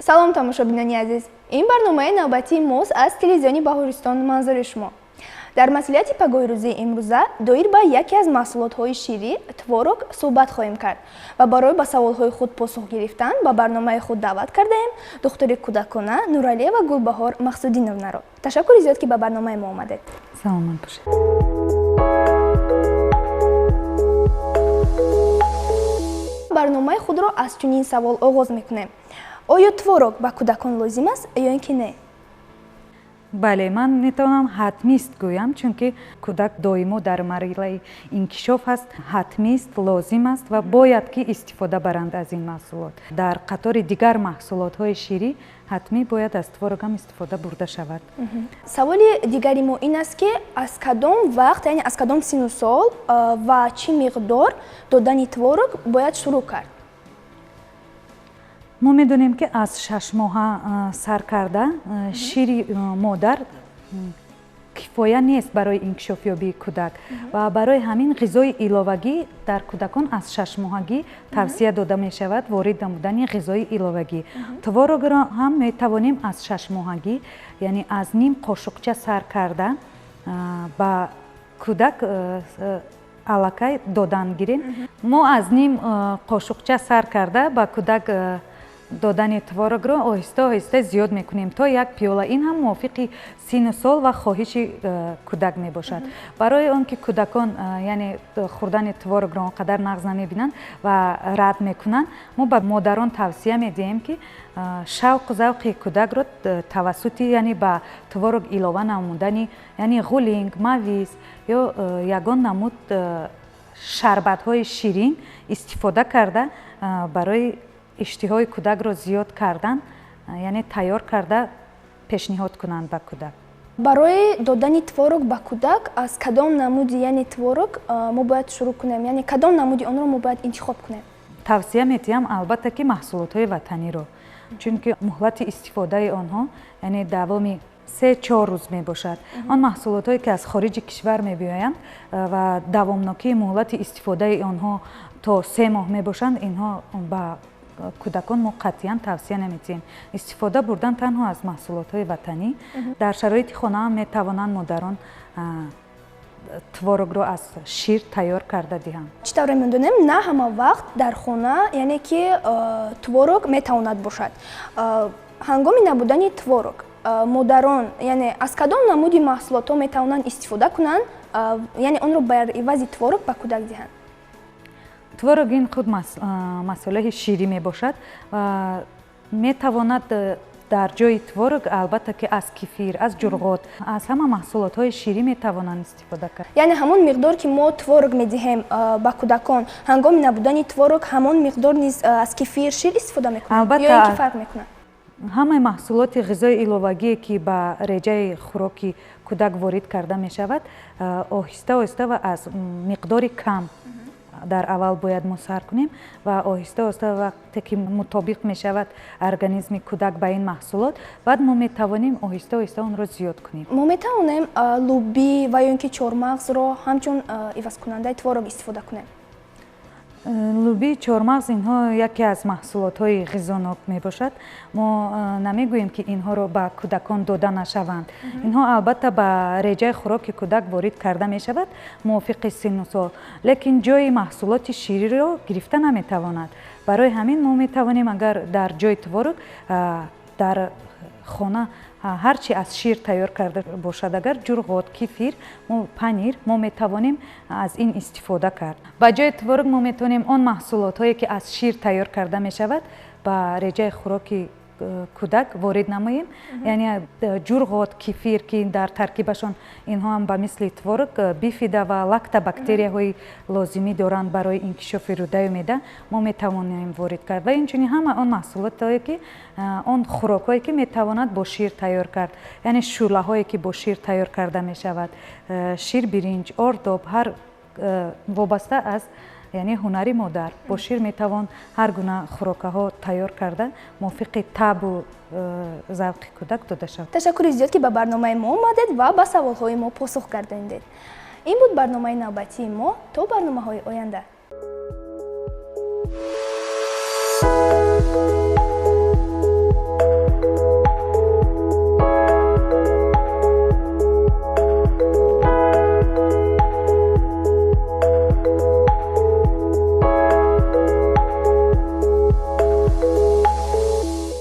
Салом, тамошобинони азиз! Ин барномаи навбатии мост аз телевизиони Баҳористон манзури шумо. Дар масъулияти пагоҳи рӯзии имрӯза доир ба яке аз маҳсулотҳои ширӣ, творог, суҳбат хоҳем кард ва барои ба саволҳои худ посух гирифтан ба барномаи худ даъват кардаем духтури кӯдакона Нуралиева Гулбаҳор Мақсудиновнаро. Ташаккури зиёд, ки ба барномаи мо омадед. Саломат бошед. Барномаи худро аз чунин савол оғоз мекунем: оё творог ба кӯдакон лозим аст ё ин ки не? Бале, ман метавонам ҳатмист гӯям, чунки кӯдак доимо дар марҳилаи инкишоф аст. Ҳатмист, лозим аст ва бояд ки истифода баранд аз ин маҳсулот. Дар қатори дигар маҳсулотҳои ширӣ ҳатмӣ бояд аз творог ҳам истифода бурда шавад. Саволи дигари мо ин аст, ки аз кадом вақт, яъне аз кадом синну сол ва чӣ миқдор додани творог бояд шурӯъ кард? Мо медонем, ки аз 6 моҳа сар карда шири модар кифоя нест барои инкишофёбии кӯдак ва барои ҳамин ғизои иловагӣ дар кӯдакон аз 6 моҳагӣ тавсия дода мешавад, ворид намудани ғизои иловагӣ. Творогро ҳам метавонем аз 6 моҳагӣ, яъне аз ним қошуқча сар карда, ба кӯдак аллакай додан гирем. Мо аз ним қошуқча сар карда ба кӯдак додани творогро оҳиста оҳиста зиёд мекунем то як пиёла. Ин ҳам мувофиқи синну сол ва хоҳиши кӯдак мебошад. Барои он ки кӯдакон яъне хӯрдани творогро он қадар нағз намебинанд ва рад мекунанд, мо ба модарон тавсия медиҳем, ки шавқу завқи кӯдакро тавассути, яъне ба творог илова намудани, яъне ғулинг, мавиз ё ягон намуд шарбатҳои ширин истифода карда, барои иштиҳои кӯдакро зиёд кардан, яъне тайёр карда пешниҳод кунанд ба кӯдак. Барои додани творог ба кӯдак аз кадом намуди, яъне творог, мо бояд шурӯъ кунем, яъне кадом намуди онро мо бояд интихоб кунем? Тавсия медиҳам, албатта, ки маҳсулотҳои ватаниро, чунки муҳлати истифодаи онҳо, яъне давоми 3-4 рӯз мебошад. Он маҳсулотҳое, ки аз хориҷи кишвар мебиёянд ва давомнокии муҳлати истифодаи онҳо то 3 моҳ мебошанд, инҳо ба кӯдакон мо қатъиян тавсия намедиҳем. Истифода бурдан танҳо аз маҳсулотҳои ватанӣ. Дар шароити хона ҳам метавонанд модарон творогро аз шир тайёр карда диҳанд. Чӣ тавре медонем, на ҳама вақт дар хона, яъне ки творог метавонад бошад. Ҳангоми набудани творог модарон, яъне аз кадом намуди маҳсулотҳо метавонанд истифода кунанд, яъне онро бар ивази творог ба кӯдак диҳанд? Творог ин худ масолеҳи ширӣ мебошад ва метавонад дар ҷои творог, албатта, ки аз кефир, аз ҷурғот, аз ҳама маҳсулотҳои ширӣ метавонанд истифода кард. Яъне ҳамон миқдор, ки мо творог медиҳем ба кӯдакон, ҳангоми набудани творог ҳамон миқдор низ аз кефир, шир истифода мекунанд? Албатта. Ё ин ки фарқ мекунад? Ҳамаи маҳсулоти ғизои иловагие, ки ба реҷаи хӯроки кӯдак ворид карда мешавад, оҳиста оҳиста ва аз миқдори кам дар аввал бояд мо сар кунем ва оҳиста оҳиста, вақте ки мутобиқ мешавад организми кӯдак ба ин маҳсулот, баъд мо метавонем оҳиста оҳиста онро зиёд кунем. Мо метавонем лубӣ ва ё ин ки чормағзро ҳамчун ивазкунандаи творог истифода кунем? Лубии чормағз инҳо яке аз маҳсулотҳои ғизонок мебошад. Мо намегӯем, ки инҳоро ба кӯдакон дода нашаванд. Инҳо, албатта, ба реҷаи хӯроки кӯдак ворид карда мешавад мувофиқи синну сол, лекин ҷои маҳсулоти шириро гирифта наметавонад. Барои ҳамин мо метавонем, агар дар ҷои творог дар хона ҳар чи аз шир тайёр карда бошад, агар ҷурғот, кефир, панир, мо метавонем аз ин истифода кард. Ба ҷои творог мо метавонем он маҳсулотҳое, ки аз шир тайёр карда мешавад, ба реҷаи хӯроки кӯдак ворид намоем, яъне ҷурғот, кефир, ки дар таркибашон инҳо ҳам ба мисли творог бифида ва лактобактерияҳои лозимӣ доранд барои инкишофи рӯдаю меъда, мо метавонем ворид кард. Ва инчунин ҳама он маҳсулотҳое, ки он хӯрокҳое, ки метавонад бо шир тайёр кард, яъне шӯлаҳое, ки бо шир тайёр карда мешавад, ширбиринҷ, ордоб, ҳар вобаста аз, яъне ҳунари модар, бо шир метавон ҳар гуна хӯрокаҳо тайёр карда, мувофиқи табъу завқи кӯдак дода шавад. Ташаккури зиёд, ки ба барномаи мо омадед ва ба саволҳои мо посух гардонидед. Ин буд барномаи навбатии мо. То барномаҳои оянда.